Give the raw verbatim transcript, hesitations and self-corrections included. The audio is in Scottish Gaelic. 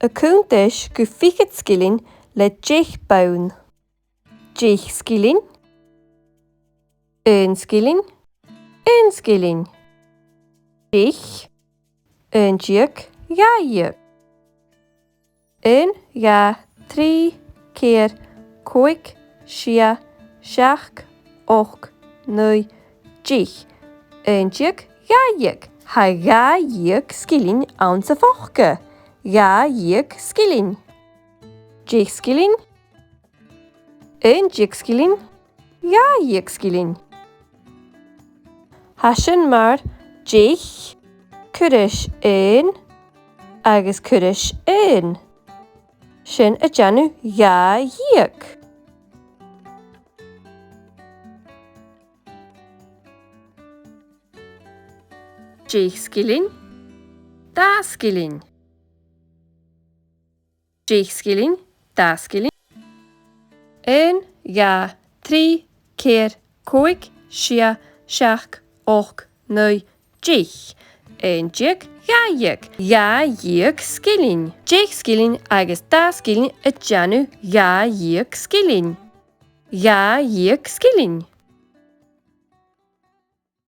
A' cunntais gu fichead sgillinn le deich bonn. Deich sgillinn. Aon sgillinn. Aon sgillinn. Deich. Aon deug. Dhà dheug. Aon, dhà, trì, ceithir, còig, sia, seachd, ochd, naoi, deich. Aon deug. Dhà dheug. Tha dhà dheug sgillinn anns a' phoca. Dhà dheug sgillinn. Deich sgillinn. Aon deug sgillinn. Dhà dheug sgillinn. Tha sin mar deich, cuir ris aon, agus cuir ris aon. Sin a' dèanamh dhà dheug. Deich sgillinn. Dà sgillinn. Deich sgillinn. Dà sgillinn. Aon, dhà, trì, ceithir, còig, sia, seachd, ochd, naoi, deich. Aon deug. Dhà dheug. Dhà dheug sgillinn. Deich sgillinn agus dà sgillinn a' dèanamh dhà dheug sgillinn. Dhà dheug sgillinn.